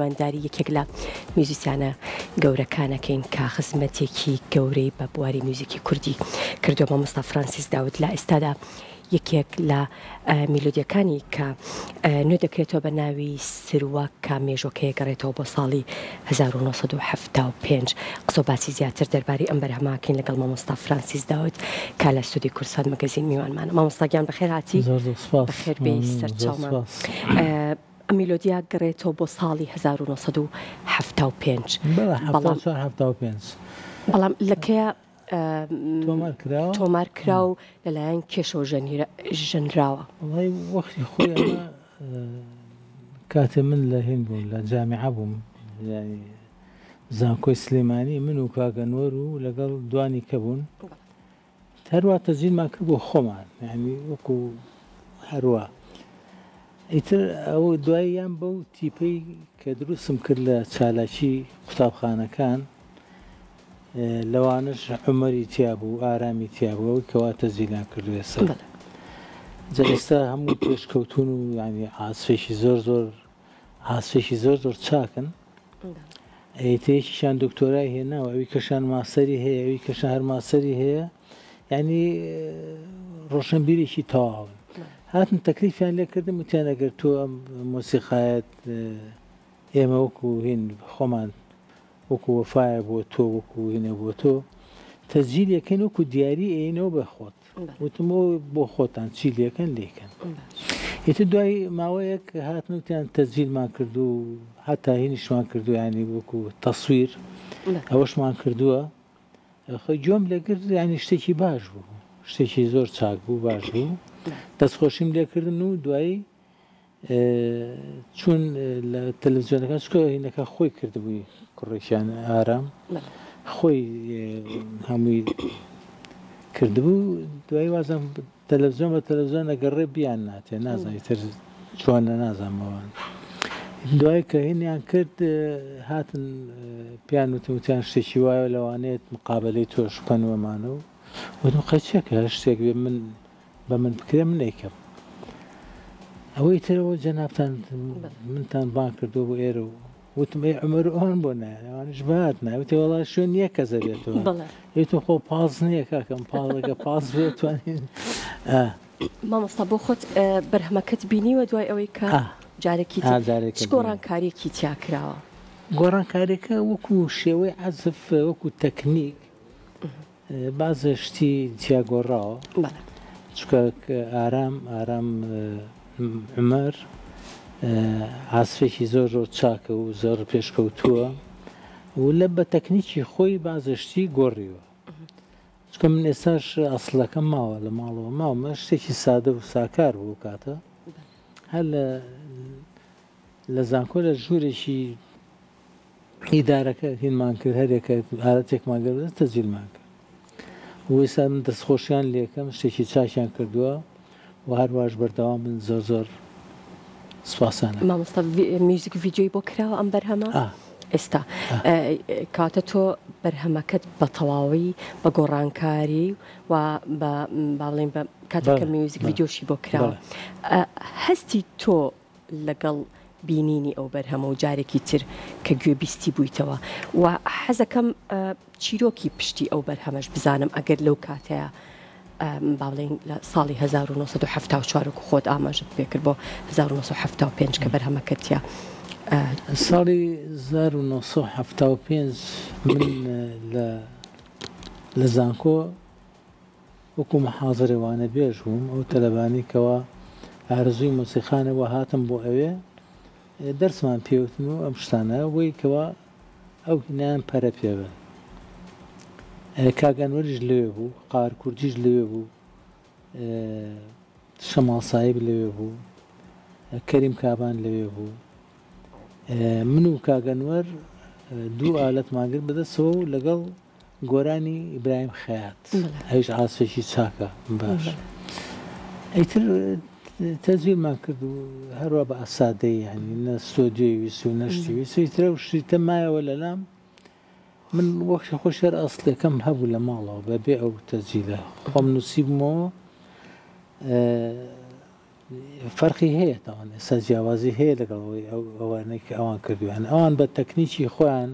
میوانداری یەکێک لە میوزیسیانە گەورەکانەکەین کە خزمەتێکی گەورەی بە بواری میوزیکی کوردی کردووە، مامۆستا فرانسیس داود لە ئێستادا یەکێک لە میلۆدیەکانی کە نوێ دەکرێتەوە بە ناوی سروە کە مێژوەکەی گەڕێتەوە بۆ ساڵی 1975. قسە و باسی زیاتر دەربارەی ئەم بەرهەمە ئەکەین لەگەڵ مامۆستا فرانسیس داود کە لە ستۆدیۆی کوردسات مەگەزین میوانمانە. مامۆستا گیان بەخێر هاتی. زۆر زۆر سوپاس. بەخێر بێی مەمنونم سەر زۆر چاومان. سوپاس. ئەم میلۆدیە گەڕێتەوە بۆ ساڵی 1975. بەڵێ حەفتا و بەڵام چوار 75. بەڵام لە کەیا تۆمار کراوە؟ تۆمار کرا و لەلایەن کێشەوە ژەنراوە؟ وەڵای وەختی خۆی ئەمە کاتێ من لە هین بووم لە جامیعە بووم یانی زانکۆی سلێمانی من و کاک ئەنوەر و لەگەڵ دوانی کە بوون هەروا تەسجیلمان کرد بۆ خۆمان یانی وەکو هەروا ئیتر ئەو دواییان بەو تیپەی کە دروستم کرد لە چالاکی قوتابخانەکان لەوانەش عومەری تیا بوو ئارامی تیا بوو ئەوەی کەوا تەسجیلیان کردو ئێستا جا ئێستا هەموو پێشکەوتون و یانی عازفێکی زۆر زۆر عازفێکی زۆر زۆر چاکن ئەیتە یەکیشان دکتۆرای هێناوە ئەوی کەشان ماسەری هەیە ئەوی کەشان هەر ماسەری هەیە یعنی ڕۆشنبیرێکی تەواون هاتن تەکلیفیان لێکردم وتیان ئەگەر تۆ ئەم مۆسیقایەت ئێمە وەکو هین خۆمان وەکو وەفایە بۆ تۆ وەکو هینە بۆ تۆ تەسجیل یەکەین وەکو دیاری ئەینەوە بە خۆت وتم ئەو بۆ خۆتان چی لێکەن لێکەن ئیتر دوای ماوەیەک هاتن وتیان تەسجیلمان کرد و حتا هینیشمان کردو ینی وەکو تەسویر ئەوەشمان کردووە خۆ گوێم لێگرت ینی شتێکی باش بوو شتێکی زۆر چاک بوو باش بوو دەستخۆشیم لێکردن و دوایی چون لە تەلەڤزیۆنەکان چکە هینەکە خۆی کردبووی کوڕێکیان ئارام خۆی هەمووی کردبوو دوای وازم تەلەڤزیۆن بە تەلەڤزیۆن ئەگەڕێ بیان ناتێ نازانم تر چۆنە نازانمەوە دوای کە هینیان کرد هاتن پیان وتم وتیان شتێکی وایە لەوانەیە مقابلەی تۆش بکەن وەمانە و وتم قەچێکە هەر شتێک بێ من بە من بکرێ من ئەیکەم ئەوەی ترەوە جەنابتان منتان بان کردو بۆ ئێرە و وتم ئەی عمر ئەوان بۆ نایەن ئەوانیش بات نایە وتی وەڵا شوێن یەک کەس ئەبێتەوە ئەی تۆ خۆ پاز نییە کاکەم پاڵەکە پاز بێت توانین مامۆستا بۆ خۆت بەرهەمەکەت بینیوە دوای ئەوەی کە جارێکی چ گۆڕانکاریەکی تیا کراوە؟ گۆڕانکاریەکە وەکو شێوەی عەزف وەکو تەکنیک بەعزێ شتی تیا گۆڕاوە چونکە ئارام ئارام عومەر عازفێکی زۆر زۆر چاکە و زۆر پێشکەوتووە و لە بە تەکنیکی خۆی بەعزێ شتی گۆڕیوە چونکە من ئێستاش ئەسڵەکەم ماوە لە ماڵەوە ماومە شتێکی سادە و ساکار بوو کاتە هەر لە لە زانکۆ لە ژوورێکی ئیدارەکە هینمان کرد هەرێکە ئالەتێکمان گرت بەدەست تەسجیلمان کرد و ئێستا من دەستخۆشیان لێکەم شتێکی چاکیان کردووە و هەرواش بەردەوام بن زۆر زۆر سوپاسیان ئەکەم. مامۆستا میوزیک ڤیدیۆی بۆ کراوە ئەم بەرهەمە؟ ئێستا کەواتە تۆ بەرهەمەکەت بە تەواوی بە گۆڕانکاری و بە با بڵێین بە کاتێک کە میوزیک ڤیدیۆشی بۆ کراوە هەستی تۆ لەگەڵ بینینی ئەو بەرهەمە و جارێکی تر کە گوێ بیستی بوویتەوە و حەزەکەم چیرۆکی پشتی ئەو بەرهەمەش بزانم ئەگەر لەو کاتەیە با بڵێین لە ساڵی 1974 وەکو خۆت ئاماژەت پێکرد بۆ 1975 کە بەرهەمەکەت تیا ساڵی 1975 من لە لە زانکۆ وەکو محازەرەی وانەبێژ بووم، ئەو تەلەبانەی کەوا ئارەزووی مۆسیقا نەبووە هاتن بۆ ئەوێ دەرسمان پێوتن و ئەم شتانە بۆی کەوا ئەو هینایان پەرە پێ بن. کاک ئەنوەریش لەوێ بوو، قار کوردیش لەوێ بوو، شەماڵ سایب لەوێ بوو، کەریم کابان لەوێ بوو. من و کاک ئەنوەر دوو ئالەتمان گرت بەدەستەوە و لەگەڵ گۆرانی ئیبراهیم خەیات ئەویش عازفێکی چاکە باش ئیتر تەزویرمان کرد و هەروە بە ئاسادەی یعنی نە ستۆدیۆی ویست و نەشتی ویست ئیتر ئەو شتە مایەوە لەلام من وەختی خۆش هەر ئەسڵەکەم هەبوو لە ماڵەوە بەبێ ئەو تەزیلە خۆم نووسیبمەوە. فەرقی هەیە تاوان ئێستا جیاوازی هەیە لەگەڵ ئەوەی ئەوانەی کە ئەوان کردویان ئەوان بە تەکنیکی خۆیان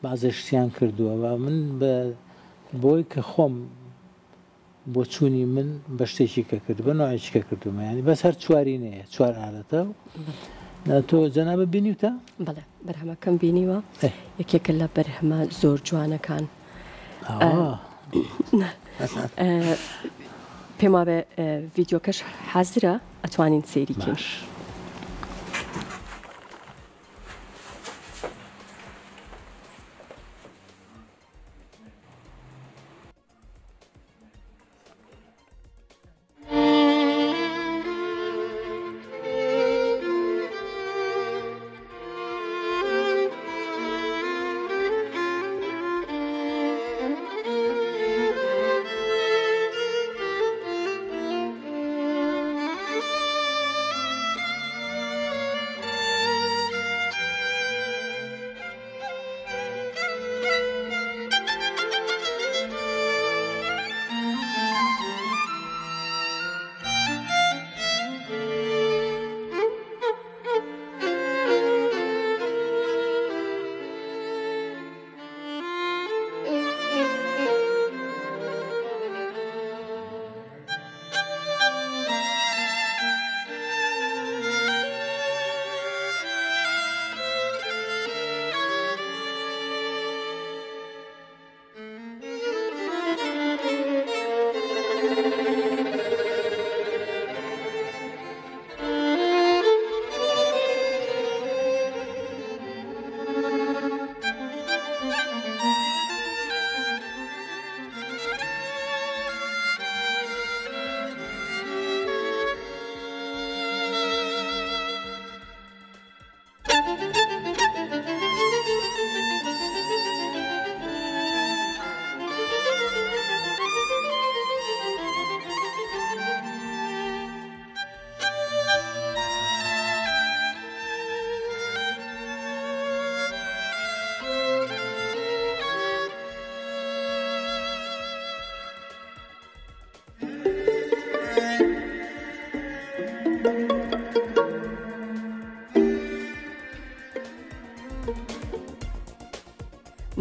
بەعزێ شتیان کردووە و من بە بۆی کە خۆم بۆچوونی من بە شتێکی کە کرد بە نوعێکی کە کردومە ینی بەس هەر چوارینەیە چوار ئالەتە و تۆ جەنابە بینیوتە؟ بەڵێ بەرهەمەکەم بینیوە یەکێکە لە بەرهەمە زۆر جوانەکان پێم وابێ ڤیددیوکەش حازرە ئەتوانین سەیری کەین.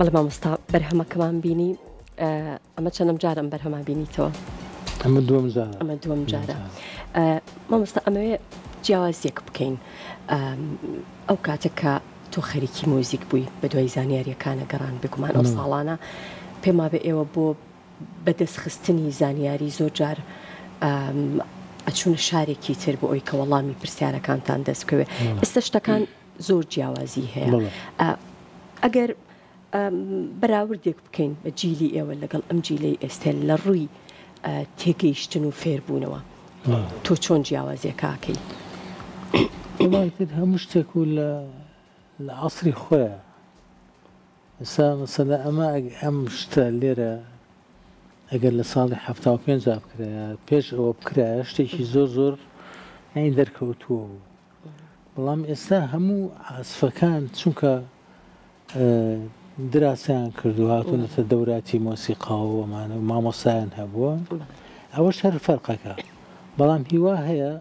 بەڵێ مامۆستا بەرهەمەکەمان بینی ئەمە چەندەم جارە ئەم بەرهەمە بینیتەوە؟ ئەمە دووەم جارە. ئەمە دووەم جارە. مامۆستا ئەمەوێ جیاوازیەک بکەین ئەو کاتە کە تۆ خەریکی مۆزیک بووی بە دوای زانیاریەکانە گەڕان بێگومان ئەو ساڵانە پێم وابێ ئێوە بۆ بەدەستخستنی زانیاری زۆر جار ئەچوونە شارێکی تر بۆ ئەوی کە وەڵامی پرسیارەکانتان دەست بکەوێت ئێستا شتەکان زۆر جیاوازی هەیە ئەگەر بەراوردێک بکەین بە جیلی ئێوە لەگەڵ ئەم جیلەی ئێستا لە ڕووی تێگەیشتن و فێربوونەوە تۆ چۆن جیاوازیەکە ئەکەی؟ وەڵا ئیتر هەموو شتێک و لە لە عەسری خۆیا ئێستا مەسەلە ئەمە ئەم شتە لێرە ئەگەر لە ساڵی 75 بکرایە پێش ئەوە بکرایە شتێکی زۆر زۆر یانی دەرکەوتووە بوو بەڵام ئێستا هەموو عازفەکان چونکە دراسەیان کردو هاتوونەتە دەوراتی مۆسیقا و ئەمانە و مامۆستایان هەبووە ئەوەش هەر فەرقەکە بەڵام هیوا هەیە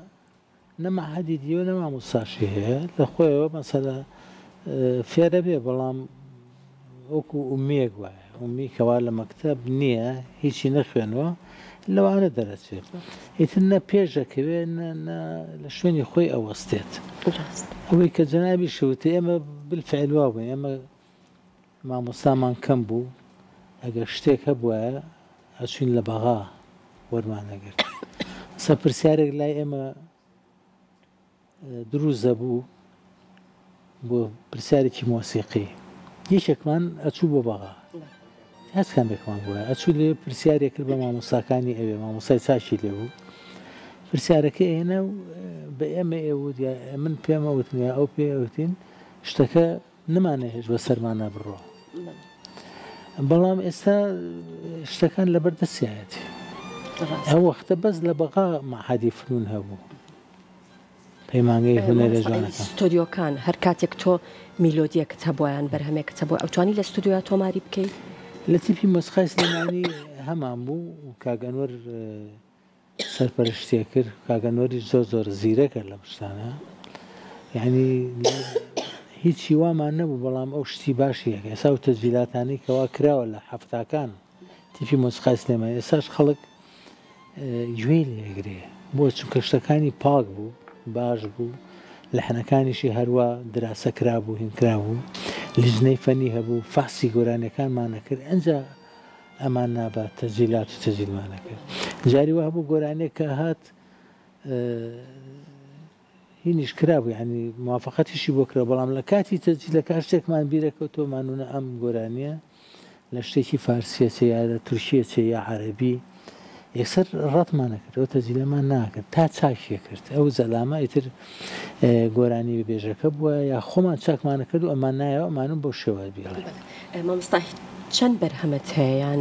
نە مەعهەدی دیوە نە مامۆستاشی هەیە لە خۆیەوە مەسەلە فێرە بێ بەڵام وەکو ئومیەک وایە ئومی کەوا لە مەکتەب نییە هیچی نەخوێنوە لەوانە دەرەچێت ئیتر نە پێش دەکەوێت نە نە لە شوێنی خۆی ئەوەستێت ئەوەی کە جەنابی شوتی ئێمە بالفعل وا بووین ئێمە مامۆستامان کەم بوو ئەگەر شتێک هەبوایە ئەچوین لە بەغا وەرمان ئەگرت سە پرسیارێک لای ئێمە دروست دەبوو بۆ پرسیارێکی مۆسیقی یەکێکمان ئەچوو بۆ بەغا هەچ کامێکمان بووە ئەچوو لێ پرسیارێک کرد بە مامۆستاکانی ئەوێ مامۆستای چاکی لێ بوو پرسیارەکە ئێنە و بە ئێمە ئێوت یا من پێمە وتن یا ئەو پێ وتین شتەکە نمانەهێشت بە سەرمانە بڕۆ بەڵام ئێستا شتەکان لەبەر دەستیایەتی ئەو وەختە بەس لە بەغا مەعهەدی فنون هەبوو پەیمانگەی هونەرە جوانەکان. ستۆدیۆکان هەر کاتێک تۆ میلۆدیەکت هەبووە یان بەرهەمێکت هەبووە ئەوتوانی لە ستۆدیۆیا تۆماری بکەی؟ لە تیپی مۆسیقای سلێمانی هەمان بوو و کاک ئەنوەر. سەرپەرشتیە کرد کاک ئەنوەریش زۆر زۆر زیرەکە لەم شتانە یعنی هیچی وامان نەبوو بەڵام ئەو شتی باشی هەکە ئێستا و تەجیلاتانەی کەوا کراوە لە حەفتاکان تیپی مۆسیقای سلێمانی ئێستاش خەڵک گوێی لێگرێ بۆ چونکە شتەکانی پاک بوو باش بوو لەحنەکانیشی هەروا دراسە کرابوو هین کرابوو لیژنەی فەنی هەبوو فەحسی گۆرانیەکانمان نەکرد ئەنجا ئەمان نابا تەجیلات و تەجیلمان نەکرد جاری وا هەبوو گۆرانیەک کە هات هینیش کرابوو یانی موافەقەتیشی بۆ کرا بەڵام لە کاتی تەسجیلەکە شتێکمان بیرەکەوتەوە مانونە ئەم گۆرانیە لە شتێکی فارسیە چێ یا لە تورکیە چێ یا عەرەبی یەکسەر ڕەتمان نەکرد ئەو تەسجیلەمان ناکرد تا چاکیە کرد ئەو زەلامە ئیتر گۆرانی بێژەکە بووە یا خۆمان چاکمانە کرد و ئەمان نایەوە ئەمانم بەو شێوە بیڵێ. مامۆستا چەند بەرهەمت هەیە یان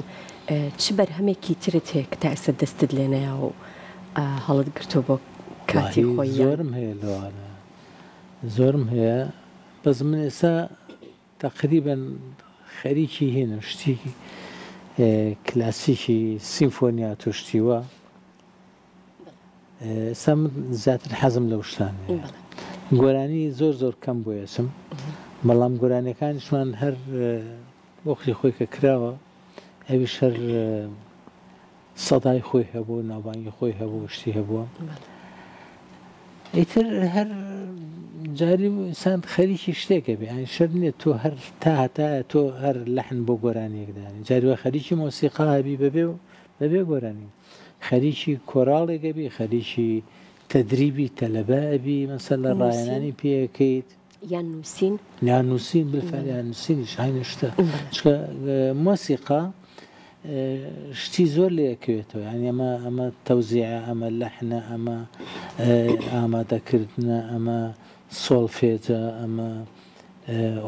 چ بەرهەمێکی ترت هەیە کە تا ئێستا دەستت لێ نەیاوە و هەڵت گرتووە بۆ کاتی وەڵاهی خۆی یان. زۆرم هەیە لەوانە زۆرم هەیە بەس من ئێستا تەقریبەن خەریکی هینم شتی کلاسیکی سیمفۆنیات و شتی وا ئێستا من زیاتر حەزم لەو شتانەیە گۆرانی زۆر زۆر کەم بۆ ئەچم بەڵام گۆرانیەکانیشمان هەر وەختی خۆی کە کراوە ئەویش هەر سەدای خۆی هەبوو ناوبانگی خۆی هەبوو شتی هەبووە ئیتر هەر جاری ئینسان خەریکی شتێکە بێ ئەنی شەرت نییە تۆ هەر تا هەتایە تۆ هەر لەحن بۆ گۆرانیەک دانی جاری وا خەریکی مۆسیقا هەبی بەبێ و بەبێ گۆرانی خەریکی کۆراڵێک ئەبی خەریکی تەدریبی تەلەبە ئەبی مەسەلە نووسین ڕاهێنانی پێ ئەکەیت. یان نووسین. یان نووسین بالفعل یان نووسینیش هەینە شتە چونکە مۆسیقا شتی زۆر لێ ئەکەوێتەوە یانی ئەمە ئەمە تەوزیعە ئەمە لەحنە ئەمە ئامادەکردنە ئەمە سۆڵفێجە ئەمە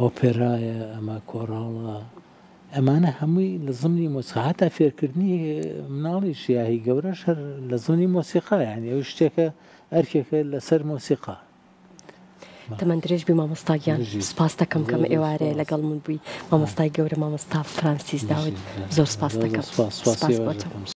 ئۆپێرایە ئەمە کۆراڵە ئەمانە هەمووی لە زمنی مۆسیقا هەتا فێرکردنی مناڵیش یا هی گەورەش هەر لە زمنی مۆسیقا یانی ئەو شتێکە ئەرکێکە لەسەر مۆسیقا. تەمەن درێژ بی مامۆستا گیان سپاس دەکەم کەم ئێوارێ لەگەڵ من بووی مامۆستای گەورە مامۆستا فرانسیس داود زۆر سپاس دەکەم سپاس بۆ تۆ.